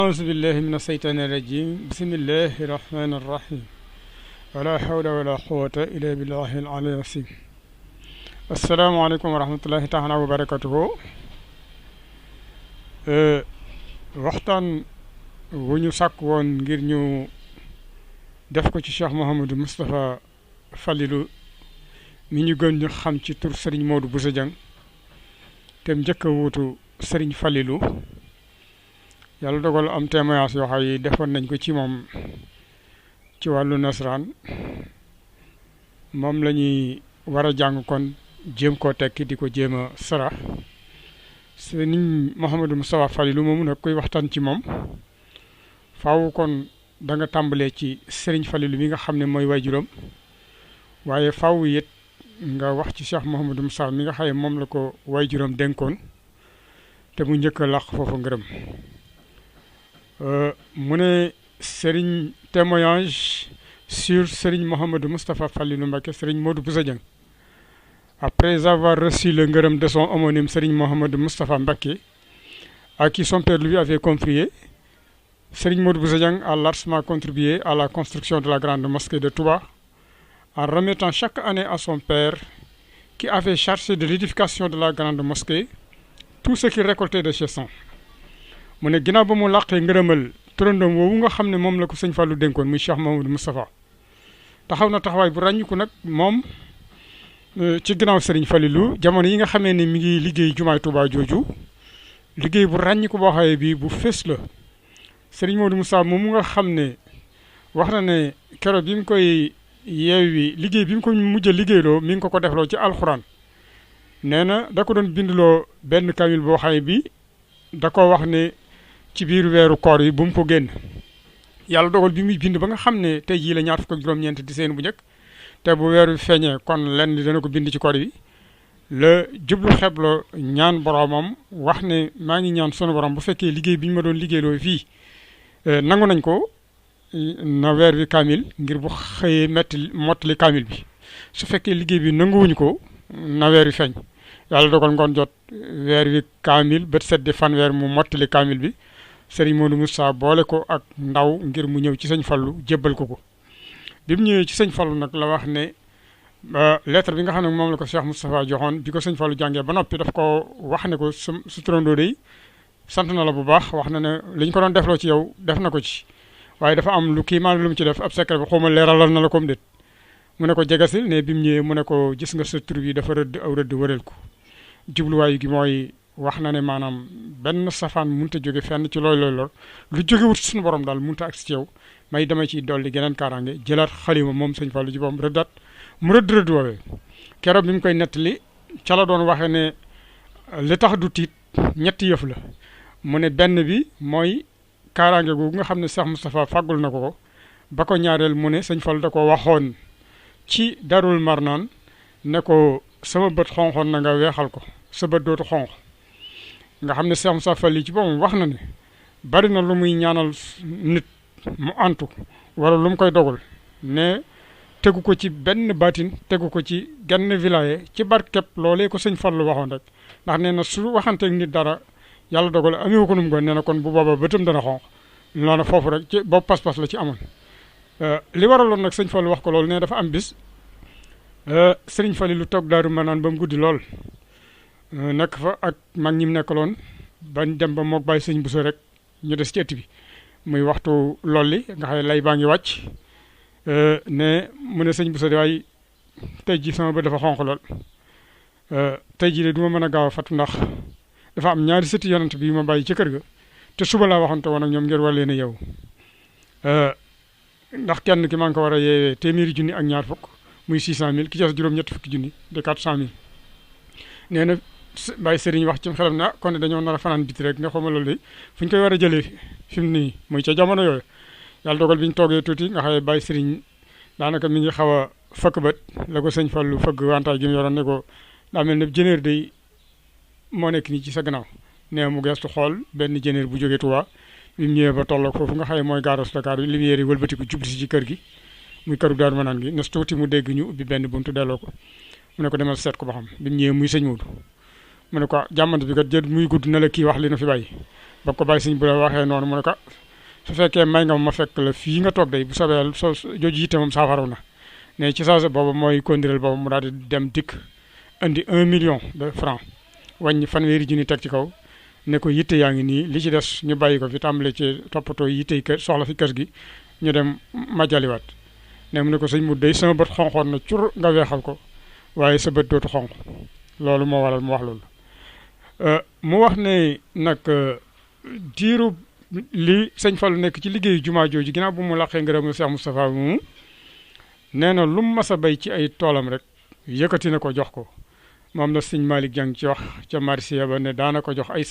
أعوذ بالله من الشيطان الرجيم بسم الله الرحمن الرحيم ولا حول ولا قوة إلا بالله العلي العظيم السلام عليكم ورحمة الله تعالى وبركاته waxtaan wu ñu sàkk woon ngir ñu def ko ci Cheikh Mouhamadou Moustapha Falilou mi ñu gën ñu xam ci tur Serigne Modou Bousso Dieng te njëkk a wuutu Serigne Falilou yàlla dogal am témoignage yoo xam yi defoon nañ ko ci moom ci wàllu nasaraan moom la ñuy war a jàng kon jéem koo tekki di ko jéem a sara Serigne Mouhamadou Moustapha Falilou moomu nag koy waxtaan ci moom faaw kon da nga tàmbalee ci Serigne Falilou mi nga xam ne mooy waajuram waaye faaw it nga wax ci Cheikh Mouhamadou Moustapha mi nga xam ne moom la ko waajuram dénkoon te mu njëkk a làq foofu ngërëm mu ne Serigne témoignage sur Serigne Mouhamadou Moustapha Falilou Mbacké Serigne Modou Bousso Dieng. Après avoir reçu le ngërëm de son homonyme Serigne Mouhamadou Moustapha Mbacké, à qui son père lui avait confié, Serigne Modou Bousso Dieng a largement contribué à la construction de la grande mosquée de Touba, en remettant chaque année à son père, qui avait chargé de l'édification de la grande mosquée, tout ce qu'il récoltait de chez son. mu ne ginnaaw ba mu làqee ngërëmal turandoom woowu nga xam ne moom la ko sëñ Fallou dénkoon muy Cheikh Mouhamadou Moustapha taxaw na taxawaay bu ràññiku nag moom ci ginnaaw Serigne Falilou jamono yi nga xamee ne mi ngi liggéey jumaay Touba jooju liggéey bu ràññiku boo xawee bi bu fés la Serigne Modou Moustapha moom mu nga xam ne wax na ne keroog bi mu koy yeewi liggéey bi mu ko mujj a liggéeyloo mi ngi ko defloo ci alxuraan nee na da ko doon bindloo benn kamil boo xawee bi da ko wax ne ci biir weeru koor yi bu mu ko génn yàlla dogal bi muy bind ba nga xam ne tey jii la ñaar fukk ak juróom-ñeent di seen bu njëkk te bu weeru feeñee kon lenn dana ko bind ci koor bi la jublu xeblo ñaan boromam wax ne maa ngi ñaan sunu borom bu fekkee liggéey bi ñu ma doon liggéeyloo fii nangu nañ ko na weer wi kaamil ngir bu xëyee mottali kaamil bi su fekkee liggéey bi nanguwuñ ko na weer wi feeñ yàlla dogal ngoon jot weer wi kaamil bët set di fanweer mu mottali kaamil bi Serigne Modou Moustapha boole ko ak ndaw ngir mu ñëw ci sëñ Fallou jébbal ko bi mu ñëwee ci sëñ Fallou nag la wax ne lettre bi nga xam ne moom la ko Cheikh Moustapha joxoon bi ko sëñ Fallou jàngee ba noppi daf ko wax ne ko su turandoo day sant na la bu baax wax na ne li ñu ko doon defloo ci yow def na ko ci waaye dafa am lu kii maanaam lu mu ci def ab secret bi xaw ma leeralal na la comme déet mu ne ko jegasil ne bi mu ñëwee mu ne ko gis nga sa tur bi dafa rëdd aw rëdd wëreel ko jubluwaay gi mooy wax na ne maanaam benn safaan mënut a jóge fenn ci looy lor lu jógewut suñu borom daal mënut a agsi ci yow may dama ciy dolli geneen kaaraange jëlaat xalima moom sëñ Fallou ji boom rëddaat mu rëdd woowee keroog bi mu koy nettali ca la doon waxee ne li tax du tiit ñetti yëf la mu ne benn bi mooy kaaraange googu nga xam ne Cheikh Moustapha fàggul na ko ba ko ñaareel mu ne sëñ Fallou da ko waxoon ci Darul Marnaan ne ko sama bët xonxoon na nga weexal ko sa bët dootu xonq nga xam ne Cheikh Moustapha Falilou ci boppam wax na ne bari na lu muy ñaanal nit mu antu wala lu mu koy dogal ne tegu ko ci benn baatin tegu ko ci genn wilaaye ci barkeb loolee ko sëñ Fallou waxoon rek ndax nee na su waxanteeg nit dara yàlla dogal amewu ko nu mu goon nee na kon bu booba bëtam dana xonq noonu foofu rek ci boobu pas-pas la ci amoon li waraloon nag sëñ Fallou wax ko loolu ne dafa am bis Serigne Falilou toog Daaru Manaan ba mu guddi lool nekk fa ak mag ñi mu nekkaloon bañ dem ba moog bàyyi sëñ Bousso rek ñu des ci ëtt bi muy waxtu lolli nga xam ne lay baa ngi wàcc ne mu ne sëñ Bousso de waaye tey ji sama bët dafa xonq lool tey ji de du ma mën a gaaw a fatu ndax dafa am ñaari sëti yonent bi ma bàyyi ci kër ga te suba laa waxante woon ak ñoom ngir war leen a yeewu ndax kenn ki maa ngi ko war a yeewee téeméeri junni ak ñaar fukk muy 600 000 ki ci des juróom-ñetti fukki junni de 400 000 nee na Baye Serigne wax ci xelam na kon dañoo nar a fanaan biti rek nga xawma loolu de fu ñu koy war a jëlee fi mu nii muy ca jamono yooyu yàlla dogal bi ñu toogee tuuti nga xam ne Baye Serigne daanaka mi ngi xaw a fëkk bët la ko sëñ Fallou fëgg wantaay gi mu yoroon ne ko daa mel ne jëneer day moo nekk nii ci sa gannaaw nee mu gestu xool benn jëneer bu jógee Touba bi mu ñëwee ba tolloog foofu nga xam ne mooy gaaros Dakar bi lumière yi wëlbatiku jubli si ci kër gi muy këru Daaru Manaan gi nes tuuti mu dégg ñu ubbi benn buntu delloo ko mu ne ko demal seet ko ba xam bi mu ñëwee muy sëñ Modou mu ne ko jàmmante bi kat jët muy gudd na la kii wax li na fi bàyyi ba ko bàyyi sëñ bu la waxee noonu mu ne ko su fekkee may nga ma fekk la fii nga toog day bu soobee soo jooju yitte moom saafaraw na ne ci saa boobu mooy kondirel boobu mu daal di dem dikk indi 1 million de francs wàññi fanweeri junni teg ci kaw ne ko yitte yaa ngi nii li ci des ñu bàyyi ko fi tàmbale ci toppatoo yitte kër soxla fi kër gi ñu dem majaliwaat ne mu ne ko sëñ mu day sama bët xonqoon na cur nga weexal ko waaye sa bët dootu xonq loolu moo waral mu wax loolu mu wax ne nag diiru li sëñ Fallu nekk ci liggéeyu jumaa jooju ginnaaw bu mu laqee ngërëm Cheikh Moustapha moomu nee na lu mu mas a béy ci ay toolam rek yëkkati na ko jox ko moom la sëñ Malick Dieng ci wax ca marsiya ba ne daana ko jox ay